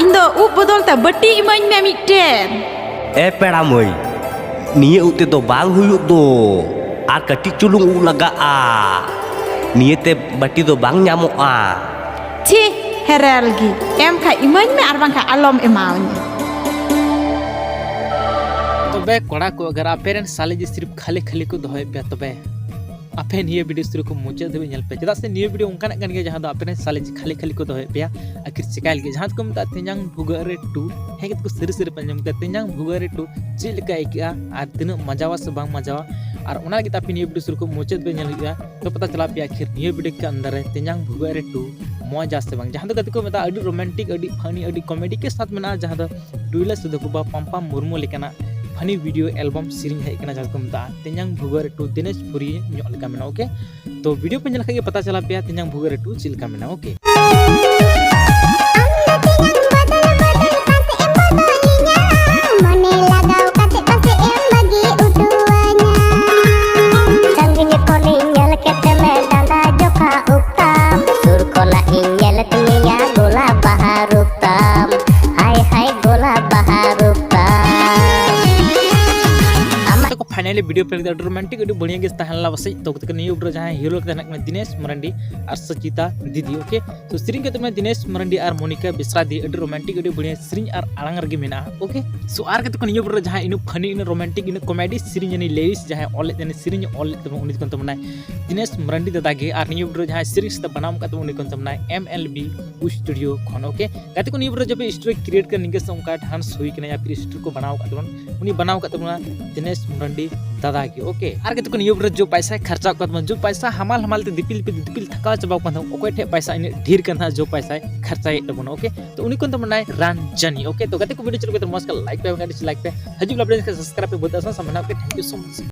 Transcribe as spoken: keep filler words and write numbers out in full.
ᱤᱧ ᱫᱚ ᱩᱵ ᱵᱚᱫᱚᱞ ᱛᱮ ᱵᱟᱹᱴᱤ ᱤᱢᱟᱹᱧ ᱢᱮ ᱢᱤᱫᱴᱮᱱ᱾ ᱮ ᱯᱮᱲᱟ ᱢᱟᱹᱭ, ᱱᱤᱭᱟᱹ ᱩᱵ ᱛᱮᱫᱚ ᱵᱟᱝ ᱦᱩᱭᱩᱜ ᱫᱚ, ᱟᱨ ᱠᱟᱹᱴᱤᱡ ᱪᱩᱞᱩᱝ ᱩᱵ ᱞᱟᱜᱟᱜᱼᱟ᱾ ᱱᱤᱭᱟᱹᱛᱮ ᱵᱟᱹᱴᱤ ᱫᱚ ᱵᱟᱝ ᱧᱟᱢᱚᱜᱼᱟ᱾ ᱪᱷᱤ, ᱦᱮᱨᱮᱞ ᱜᱮ᱾ ᱮᱢ ᱠᱷᱟᱡ ᱤᱢᱟᱹᱧ ᱢᱮ, ᱟᱨ ᱵᱟᱝᱠᱷᱟᱡ ᱟᱞᱚᱢ ᱮᱢᱟᱣᱟᱹᱧᱟ᱾ ᱛᱚᱵᱮ ᱠᱚᱲᱟ ᱠᱚ, ᱟᱜᱟᱨ ᱟᱯᱮ ᱨᱮᱱ ᱥᱟᱞᱮ ᱡᱮ ᱥᱤᱨᱯ ᱠᱷᱟᱹᱞᱤ ᱠᱷᱟᱹᱞᱤ ᱠᱚ ᱫᱚᱦᱚᱭᱮᱫ ᱯᱮᱭᱟ, ᱛᱚᱵᱮ ᱟᱯᱮ ᱱᱤᱭᱟᱹ ᱵᱷᱤᱰᱤᱭᱳ ᱥᱩᱨᱩ ᱠᱷᱚᱱ ᱢᱩᱪᱟᱹᱫ ᱫᱷᱟᱹᱵᱤᱡ ᱧᱮᱞ ᱯᱮ, ᱪᱮᱫᱟᱜ ᱥᱮ ᱱᱤᱭᱟᱹ ᱵᱷᱤᱰᱤᱭᱳ ᱚᱱᱠᱟᱱᱟᱜ ᱠᱟᱱ ᱜᱮᱭᱟ ᱡᱟᱦᱟᱸ ᱫᱚ ᱟᱯᱮ ᱨᱮᱱ ᱥᱟᱞᱮ ᱠᱷᱟᱹᱞᱤ ᱠᱷᱟᱹᱞᱤ ᱠᱚ ᱫᱚᱦᱚᱭᱮᱫ ᱯᱮᱭᱟ ᱟᱹᱠᱷᱤᱨ ᱪᱤᱠᱟᱭ ᱞᱟᱹᱜᱤᱫ, ᱡᱟᱦᱟᱸ ᱫᱚᱠᱚ ᱢᱮᱛᱟᱜᱼᱟ ᱛᱮᱧᱟᱝ ᱵᱷᱩᱜᱟᱹᱜ ᱨᱮ ᱴᱩ᱾ ᱦᱮᱸ, ᱠᱚ ᱥᱟᱹᱨᱤ ᱥᱟᱹᱨᱤ ᱯᱮ ᱟᱸᱡᱚᱢ ᱠᱮᱫᱟ, ᱛᱮᱧᱟᱝ ᱵᱷᱩᱜᱟᱹᱜ ᱨᱮ ᱴᱩ ᱪᱮᱫ ᱞᱮᱠᱟ ᱟᱹᱭᱠᱟᱹᱜᱼᱟ ᱟᱨ ᱛᱤᱱᱟᱹᱜ ᱢᱟᱡᱟᱣᱟ ᱥᱮ ᱵᱟᱝ ᱢᱟᱡᱟᱣᱟ, ᱟᱨ ᱚᱱᱟ ᱞᱟᱹᱜᱤᱫ ᱟᱯᱮ ᱱᱤᱭᱟᱹ ᱵᱷᱤᱰᱤᱭᱳ ᱥᱩᱨᱩ ᱠᱷᱚᱱ ᱢᱩᱪᱟᱹᱫ ᱫᱷᱟᱹᱵᱤᱡ ᱧᱮᱞ ᱦᱩᱭᱩᱜᱼᱟ᱾ ᱛᱚ ᱯᱟᱛᱟ ᱪᱟᱞᱟᱣ ᱯᱮᱭᱟ ᱟᱹᱠᱷᱤᱨ ᱱᱤᱭᱟᱹ ᱵᱷᱤᱰᱤᱭᱳ ᱠᱮ ᱟᱱᱫᱟᱨ ᱨᱮ ᱛᱮᱧᱟᱝ ᱵᱷᱩᱜᱟᱹᱜ ᱨᱮ ᱴᱩ ᱢᱚᱡᱟ ᱥᱮ ᱵᱟᱝ, ᱡᱟᱦᱟᱸ ᱫᱚ ᱠᱟᱛᱮ ᱠᱚ ᱢᱮᱛᱟᱜᱼᱟ ᱟᱹᱰᱤ ᱨᱳᱢᱟᱱᱴᱤᱠ, ᱟᱹᱰᱤ ᱯᱷᱟᱱᱤ, ᱟᱹᱰᱤ ᱠᱚᱢᱮᱰᱤ ᱠᱮ ᱥᱟᱛ ᱢᱮᱱᱟᱜᱼᱟ, ᱡᱟᱦᱟᱸ ᱫᱚ ᱴᱩᱭᱞᱟ ᱥᱤᱫᱷᱩ ᱵᱟᱵᱟ ᱯᱟᱢᱯᱟᱢ ᱢᱩᱨᱢᱩ ᱞᱮᱠᱟᱱᱟᱜ ᱯᱷᱟᱱᱤ ᱵᱷᱤᱰᱤᱭᱳ ᱮᱞᱵᱟᱢ ᱥᱮᱨᱮᱧ ᱦᱮᱡ ᱠᱟᱱᱟ, ᱡᱟᱦᱟᱸ ᱫᱚᱠᱚ ᱢᱮᱛᱟᱜᱼᱟ ᱛᱮᱧᱟᱝ ᱵᱷᱩᱜᱟᱹᱜ ᱨᱮ ᱴᱩ ᱫᱤᱱᱮᱥ ᱯᱩᱨᱤ ᱧᱚᱜ ᱞᱮᱠᱟ ᱢᱮᱱᱟᱜᱼᱟ᱾ ᱳᱠᱮ, ᱛᱚ ᱵᱷᱤᱰᱤᱭᱳ ᱯᱮ ᱧᱮᱞ ᱞᱮᱠᱷᱟᱡ ᱜᱮ ᱯᱟᱛᱟ ᱪᱟᱞᱟᱣ ᱯᱮᱭᱟ ᱛᱮᱧᱟᱝ ᱵᱷᱩᱜᱟᱹᱜ ᱨᱮ ᱴᱩ ᱪᱮᱫ ᱞᱮᱠᱟ ᱢᱮᱱᱟᱜᱼᱟ᱾ ᱳᱠᱮ, ᱟᱢ ᱫᱚ ᱛᱮᱧᱟᱝ ᱵᱚᱫᱚᱞ ᱵᱚᱫᱚᱞ ᱯᱟᱥᱮ ᱮᱢ ᱵᱚᱫᱚᱞᱤᱧᱟ, ᱢᱚᱱᱮ ᱞᱟᱜᱟᱣ ᱠᱟᱛᱮ ᱯᱟᱥᱮ ᱮᱢ ᱵᱟᱹᱜᱤ ᱩᱴᱩᱣᱟᱹᱧᱟ᱾ ᱥᱟᱺᱜᱤᱧ ᱠᱷᱚᱱᱤᱧ ᱧᱮᱞ ᱠᱮᱫ ᱢᱮ ᱰᱟᱸᱰᱟ ᱡᱚᱠᱷᱟ ᱩᱯᱛᱟᱢ, ᱥᱩᱨ ᱠᱷᱚᱱᱟᱜ ᱤᱧ ᱧᱮᱞᱮᱫ ᱢᱮᱭᱟ ᱜᱳᱞᱟ ᱵᱟᱦᱟ ᱨᱩᱯᱛᱟᱢ, ᱦᱟᱭ ᱦᱟᱭ ᱜᱳᱞᱟ ᱵᱟᱦᱟ ᱨᱩᱯᱛᱟᱢ᱾ ᱟᱢᱟᱜ ᱛᱟᱠᱚ ᱯᱷᱟᱭᱱᱟᱞᱤ ᱵᱷᱤᱰᱤᱭᱳ ᱯᱮ ᱞᱟᱹᱜᱤᱫ ᱟᱹᱰᱤ ᱨᱳᱢᱟᱱᱴᱤᱠ, ᱟᱹᱰᱤ ᱵᱟᱹᱲᱤᱭᱟᱹ ᱜᱮ ᱛᱟᱦᱮᱸ ᱞᱮᱱᱟ ᱯᱟᱥᱮᱡ᱾ ᱛᱚ ᱠᱟᱛᱮ ᱱᱤᱭᱟᱹ ᱩᱰᱨᱮ ᱡᱟᱦᱟᱸᱭ ᱦᱤᱨᱳ ᱞᱮᱠᱟ ᱛᱟᱦᱮᱱ ᱠᱟᱱᱟ ᱫᱤᱱᱮᱥ ᱢᱟᱨᱟᱱᱰᱤ ᱟᱨ ᱥᱚᱪᱤᱛᱟ ᱫᱤᱫᱤ, ᱳᱠᱮ᱾ ᱛᱚ ᱥᱮᱨᱮᱧ ᱠᱟᱛᱮ ᱢᱮ ᱫᱤᱱᱮᱥ ᱢᱟᱨᱟᱱᱰᱤ ᱟᱨ ᱢᱚᱱᱤᱠᱟ ᱵᱮᱥᱨᱟ ᱫᱤ, ᱟᱹᱰᱤ ᱨᱳᱢᱟᱱᱴᱤᱠ, ᱟᱹᱰᱤ ᱵᱟᱹᱲᱤᱭᱟᱹ ᱥᱮᱨᱮᱧ ᱟᱨ ᱟᱲᱟᱝ ᱨᱮᱜᱮ ᱢᱮᱱᱟᱜᱼᱟ, ᱳᱠᱮ᱾ ᱥᱳ ᱟᱨ ᱠᱟᱛᱮ ᱠᱚ ᱱᱤᱭᱟᱹ ᱩᱰᱨᱮ ᱡᱟᱦᱟᱸᱭ ᱤᱱᱟᱹ ᱯᱷᱟᱱᱤ, ᱤᱱᱟᱹ ᱨᱳᱢᱟᱱᱴᱤᱠ, ᱤᱱᱟᱹ ᱠᱚᱢᱮᱰᱤ ᱥᱮᱨᱮᱧ ᱡᱟᱹᱱᱤᱡ ᱞᱤᱨᱤᱠᱥ ᱡᱟᱦᱟᱸᱭ ᱚᱞ ᱞᱮᱫ, ᱡᱟᱹᱱᱤᱡ ᱥᱮᱨᱮᱧ ᱚᱞ ᱞᱮᱫ ᱛᱟᱵᱚᱱ, ᱩᱱᱤ ᱫᱚ ᱠᱟᱱ ᱛᱟᱵᱚᱱᱟᱭ ᱫᱤᱱᱮᱥ ᱢᱟᱨᱟᱱᱰᱤ ᱫᱟᱫᱟ ᱜᱮ᱾ ᱟᱨ ᱱᱤᱭᱟᱹ ᱩᱰᱨᱮ ᱡᱟᱦᱟᱸᱭ ᱥᱮᱨᱮᱧ ᱥᱟᱛᱮ ᱵᱟᱱᱟᱢ ᱠᱟᱛᱮ ᱩᱱᱤ ᱠᱟᱱ ᱛᱟᱵᱚᱱᱟᱭ ᱮᱢ ᱮᱞ ᱵᱤ ᱥᱴᱩᱰᱤᱭᱳ ᱠᱷᱚᱱ, ᱳᱠᱮ᱾ ᱜᱟᱛᱮ ᱠᱚ ᱱᱤᱭᱟᱹ ᱵᱚᱪᱷᱚᱨ ᱡᱟᱯᱮ ᱥᱴᱳᱨᱤ ᱠᱨᱤᱭᱮᱴ ᱠᱟᱱᱟ, ᱱᱤᱝᱠᱟᱹ ᱥᱮ ᱚᱱᱠᱟ ᱰᱟᱱᱥ ᱦᱩᱭ ᱠᱟᱱᱟ, ᱭᱟ ᱯᱷᱤᱨ ᱥᱴᱳᱨᱤ ᱠᱚ ᱵᱮᱱᱟᱣ ᱟᱠᱟᱫ ᱛᱟᱵᱚᱱᱟ, ᱩᱱᱤ ᱵᱮᱱᱟᱣ ᱟᱠᱟᱫ ᱛᱟᱵᱚᱱᱟ ᱫᱤᱱᱮᱥ ᱢᱟᱨᱟᱱᱰᱤ ᱫᱟᱫᱟ ᱜᱮ, ᱳᱠᱮ᱾ ᱟᱨ ᱜᱟᱛᱮ ᱠᱚ ᱱᱤᱭᱟᱹ ᱵᱚᱪᱷᱚᱨ ᱡᱚ ᱯᱟᱭᱥᱟᱭ ᱠᱷᱟᱨᱪᱟ ᱟᱠᱟᱫ ᱛᱟᱵᱚᱱᱟ, ᱡᱚ ᱯᱟᱭᱥᱟ ᱦᱟᱢᱟᱞ ᱦᱟᱢᱟᱞ ᱛᱮ ᱫᱤᱯᱤᱞ ᱫᱤᱯᱤᱞ ᱫᱤᱯᱤᱞ ᱛᱷᱟᱠᱟᱣ ᱪᱟᱵᱟᱣ ᱟᱠᱟᱱ ᱛᱟᱵᱚᱱᱟ, ᱚᱠᱚᱭ ᱴᱷᱮᱡ ᱯᱟᱭᱥᱟ ᱤᱱᱟᱹᱜ ᱰᱷᱮᱨ ᱠᱟᱱ ᱛᱟᱦᱮᱸᱫ ᱡᱚ ᱯᱟᱭᱥᱟᱭ ᱠᱷᱟᱨᱪᱟᱭᱮᱫ ᱛᱟᱵᱚᱱᱟ, ᱳᱠᱮ᱾ ᱛᱚ ᱩᱱᱤ ᱠᱚ ᱛᱟᱵᱚᱱᱟᱭ ᱨᱟᱱᱡᱟᱱᱤ, ᱳᱠᱮ᱾ ᱛᱚ ᱜᱟᱛᱮ ᱠᱚ ᱵᱷᱤᱰᱤᱭᱳ ᱪᱮᱫ ᱞᱮᱠᱟ ᱢᱚᱡᱽ ᱠᱟ ᱞᱟᱭᱤᱠ ᱯᱮ, ᱵᱟᱝᱠᱷᱟᱱ ᱰᱤᱥᱞᱟᱭᱤᱠ ᱯᱮ, ᱦᱤᱡᱩᱜ ᱞᱟᱵᱽ ᱥᱟᱵᱥᱠᱨᱟᱭᱤᱵ ᱯᱮ, ᱵᱚᱫᱟ ᱥᱟᱱ ᱥᱟᱢᱱᱟ, okay. Thank you so much.